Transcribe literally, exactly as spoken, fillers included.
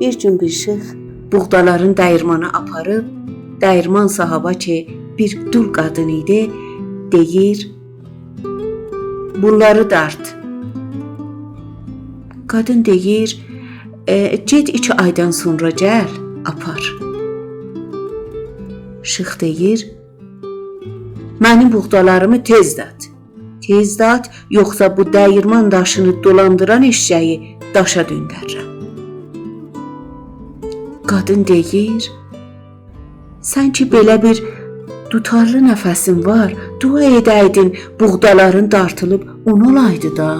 بیر گون بیر شیخ بوغدالارین دییرمانا آپاریب، دییرمان صاحابا کی، بیر دول قادین ایدی، دئییر: «بونلاری دارت.» قادین دئییر: «ائ، گئت ایکی آیدان سونرا گل، آپار.» شیخ دئییر: «منیم بوغدالاریمی تئز دات. تئز دات، یوخسا بو دییرمان داشینی دولاندیران ائششه‌یی داشا دؤندررم.» قادین دئییر: «سن کی بئله بیر توتارلی نفسین وار، دعا ائده‌یدین، بوغدالارین دارتیلیب اون اولایدی دا.»